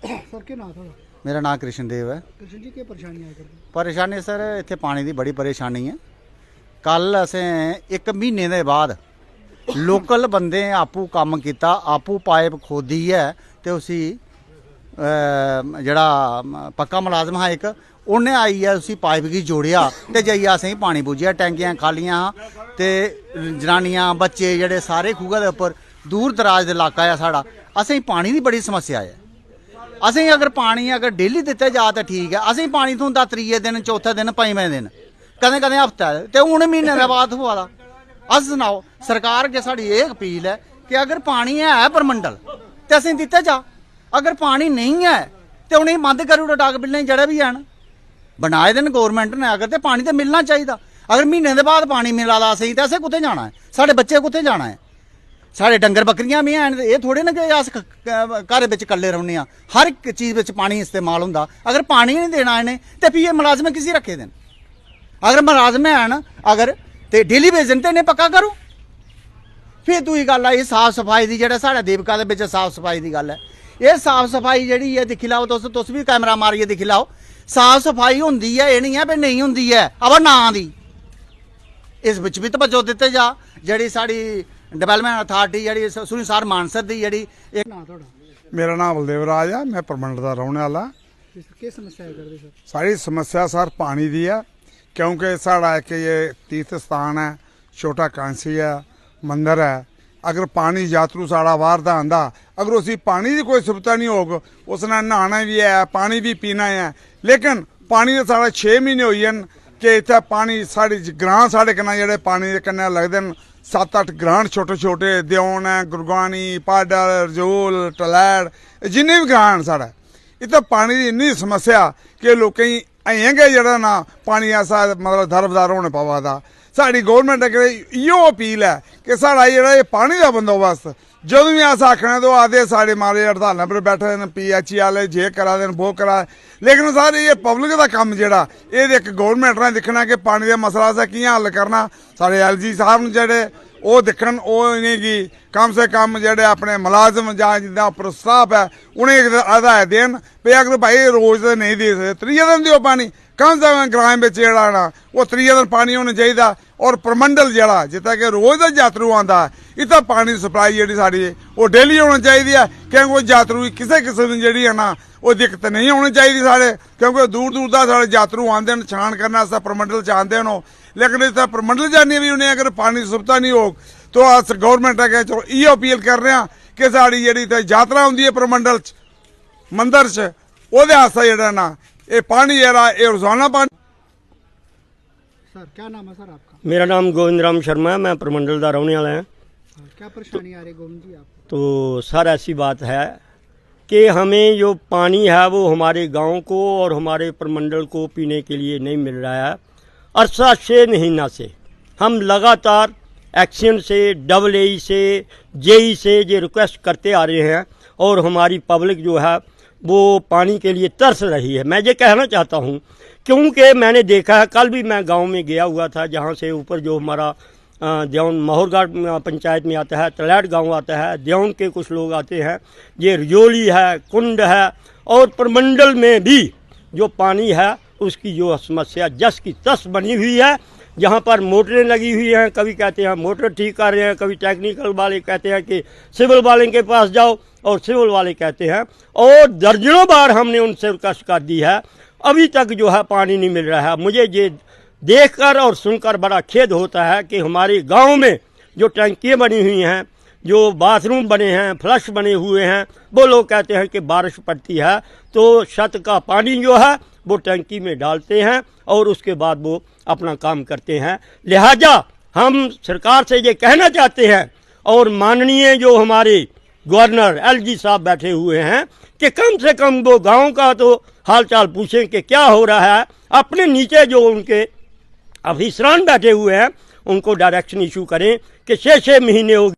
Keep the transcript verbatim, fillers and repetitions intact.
Sir, केह् नांऽ थुआढ़ा? मेरा नांऽ कृष्ण देव ऐ। कृष्ण जी, केह् परेशानी आए करदी? परेशानी सर, इत्थै पानी दी बड़ी परेशानी ऐ। कल असें इक म्हीने दे बाद लोकल बंदे आपूं कम्म कीता, आपूं पाइप खोदियै ते उसी अ, जेह्ड़ा पक्का मुलाजम हा इक, उन्नै आइयै उसी पाइप गी जोड़ेआ ते जाइयै असेंगी पानी पुज्जेआ। टैंकियां खालियां हां ते जनानियां, बच्चे जेह्ड़े सारे खूहै दे उप्पर, दूर दराज दे इलाका ऐ साढ़ा, असेंगी पानी दी बड़ी समस्या ऐ। असेंगी अगर पानी अगर डेली दित्ता जा ते ठीक ऐ, असेंगी पानी थ्होंदा त्रिये दिन, चौथे दिन, पंजमें दिन, कदें कदें हफ्ता, ते हून म्हीने दे बाद थ्होआ दा। अस सनाओ, सरकार अग्गें साढ़ी एह् अपील ऐ कि अगर पानी है परमंडल ते असेंगी दित्ता जा, अगर पानी नेईं ऐ ते उ'नेंगी बंद करी ओड़ो, डग बिल्लें जेह्ड़े बी हैन बनाए दे न गौरमैंट ने, अगर ते पानी ते मिलना चाहिदा। अगर म्हीने दे बाद पानी मिला दा असेंगी ते असें कुत्थै जाना ऐ? साढ़े बच्चे कुत्थै जाना ऐ? साढ़े डंगर बकरियां बी हैन ते एह् थोड़े न कि अस क- क- घर बिच कल्ले रौह्ने आं। हर इक चीज बिच पानी इस्तेमाल होंदा। अगर पानी गै निं देना इ'नें ते फ्ही एह् मलाजम किसी रक्खे दे न? अगर मलाजम हैन, अगर ते डेली बेजन ते इ'नें पक्का करो। फ्ही दूई गल्ल आई साफ सफाई दी, जेह्ड़ा साढ़े देवका दे बिच साफ सफाई दी गल्ल ऐ। एह् साफ सफाई जेह्ड़ी ऐ, दिक्खी लैओ तुस, तुस बी कैमरा मारियै दिक्खी लैओ, साफ सफाई होंदी ऐ, एह् निं ऐ भाई नेईं होंदी ऐ, अबा नां दी। इस बिच बी तवज्जो दित्ते जा, जेह्ड़ी साढ़ी डेवलपमेंट अथार्टी जेह्ड़ी स- सुनील सर मानसर दी जेह्ड़ी इक नांऽ थुआढ़ा? मेरा नांऽ बलदेव राज ऐ, में परमंडल दा रौह्ने आह्ला। जी सर, केह् समस्या आए करदी सर? साढ़ी समस्या सर पानी दी ऐ, क्योंकि साढ़ा इक एह् तीर्थ स्थान ऐ, छोटा कांसी ऐ, मंदर ऐ। अगर पानी यात्रु साढ़ा बाह्र दा आंदा, अगर उसी पानी दी कोई सुविधा निं होग, उसने न्हाना बी ऐ, पानी बी पीना ऐ, लेकिन पानी दे साढ़े छे म्हीने होई गे न कि इत्थै पानी साढ़े ज- ग्रांऽ साढ़े कन्नै जेह्ड़े पानी दे कन्नै लगदे न, सत्त अट्ठ ग्रांऽ न छोटे छोटे, देओन ऐ, गुरगानी, पाडल, रजोल, टलैड़, जिन्ने बी ग्रांऽ न साढ़े, इत्थै पानी दी इन्नी समस्या कि लोकें गी अजें गै जेह्ड़ा ना पानी ऐसा मतलब दरबदर होने पवा दा। साढ़ी गौरमैंट अग्गें इ'यो अपील ऐ कि साढ़ा जेह्ड़ा एह् पानी दा बंदोबस्त, जदूं बी अस आखने ते ओह् आखदे साढ़े मारे हड़तालें पर बैठे दे न, पी एच ई आह्ले जे करा दे न, वो करा दे। लेकिन सर, एह् पब्लिक दा कम्म जेह्ड़ा, एह् ते इक गौरमैंट ने दिक्खना कि पानी दा मसला असें कि'यां हल करना। साढ़े एल जी साह्ब न जेह्ड़े, ओह् दिक्खन, ओह् इ'नेंगी कम से कम जेह्ड़े अपने मलाजम जां जिं'दे उप्पर स्टाफ ऐ, उ'नेंगी हदायत देन भई अगर भाई रोज ते नेईं देई सकदे, त्रीए दिन देओ पानी। कम से कम ग्राएं बिच जेह्ड़ा ना, ओह् त्रीए दिन पानी होना चाहिदा। और परमंडल जेह्ड़ा, जित्थै कि रोज दा यात्रु आंदा ऐ, इत्थै पानी दी सप्लाई जेह्ड़ी साढ़ी, ओह् डेली होनी चाहिदी ऐ, क्योंकि ओह् यात्रु गी किसै किस्म दी जेह्ड़ी ऐ ना, ओह् दिक्कत नेईं होनी चाहिदी साढ़े, क्योंकि दूर दूर दा साढ़े यात्रु आंदे न, स्नान करने आस्तै परमंडल च आंदे न ओह्। लेकिन इत्थै परमंडल जाने बी उ'नें अगर पानी दी सुविधा निं होग, तो अस गौरमैंट अग्गें चलो इ'यै अपील करने आं कि साढ़ी जेह्ड़ी इत्थै यात्रा होंदी ऐ परमंडल च, मंदर च, ओह्दे आस्तै जेह्ड़ा ना, एह् पानी जेह्ड़ा, एह् रोजाना पानी सर, क्या नाम है सर आपका? मेरा नाम गोविंद राम शर्मा है, मैं परमंडल का रहने वाला है। हाँ, क्या परेशानी आ रही है गोविंद जी आपको? तो सर, ऐसी बात है कि हमें जो पानी है वो हमारे गांव को और हमारे परमंडल को पीने के लिए नहीं मिल रहा है। अरसा छः महीना से हम लगातार एक्शन से, डबल ए से, जे ई से ये रिक्वेस्ट करते आ रहे हैं और हमारी पब्लिक जो है वो पानी के लिए तरस रही है। मैं ये कहना चाहता हूँ, क्योंकि मैंने देखा है, कल भी मैं गांव में गया हुआ था, जहाँ से ऊपर जो हमारा अ, देवन माहौरगढ़, अ, पंचायत में आता है, तलैट गांव आता है, देवन के कुछ लोग आते हैं, ये रजोली है, कुंड है, और परमंडल में भी जो पानी है उसकी जो समस्या जस की तस बनी हुई है। जहाँ पर मोटरें लगी हुई हैं, कभी कहते हैं मोटर ठीक कर रहे हैं, कभी टेक्निकल वाले कहते हैं कि सिविल वाले के पास जाओ, और सिविल वाले कहते हैं, और दर्जनों बार हमने उनसे रिक्वेस्ट कर दी है, अभी तक जो है पानी नहीं मिल रहा है। मुझे ये देखकर और सुनकर बड़ा खेद होता है कि हमारे गांव में जो टंकियाँ बनी हुई हैं, जो बाथरूम बने हैं, फ्लश बने हुए हैं, वो लोग कहते हैं कि बारिश पड़ती है तो छत का पानी जो है वो टंकी में डालते हैं और उसके बाद वो अपना काम करते हैं। लिहाजा हम सरकार से ये कहना चाहते हैं और माननीय जो हमारे गवर्नर एल जी साहब बैठे हुए हैं कि कम से कम वो गांव का तो हालचाल पूछें कि क्या हो रहा है। अपने नीचे जो उनके अफिसरान बैठे हुए हैं उनको डायरेक्शन इशू करें कि छः छः महीने हो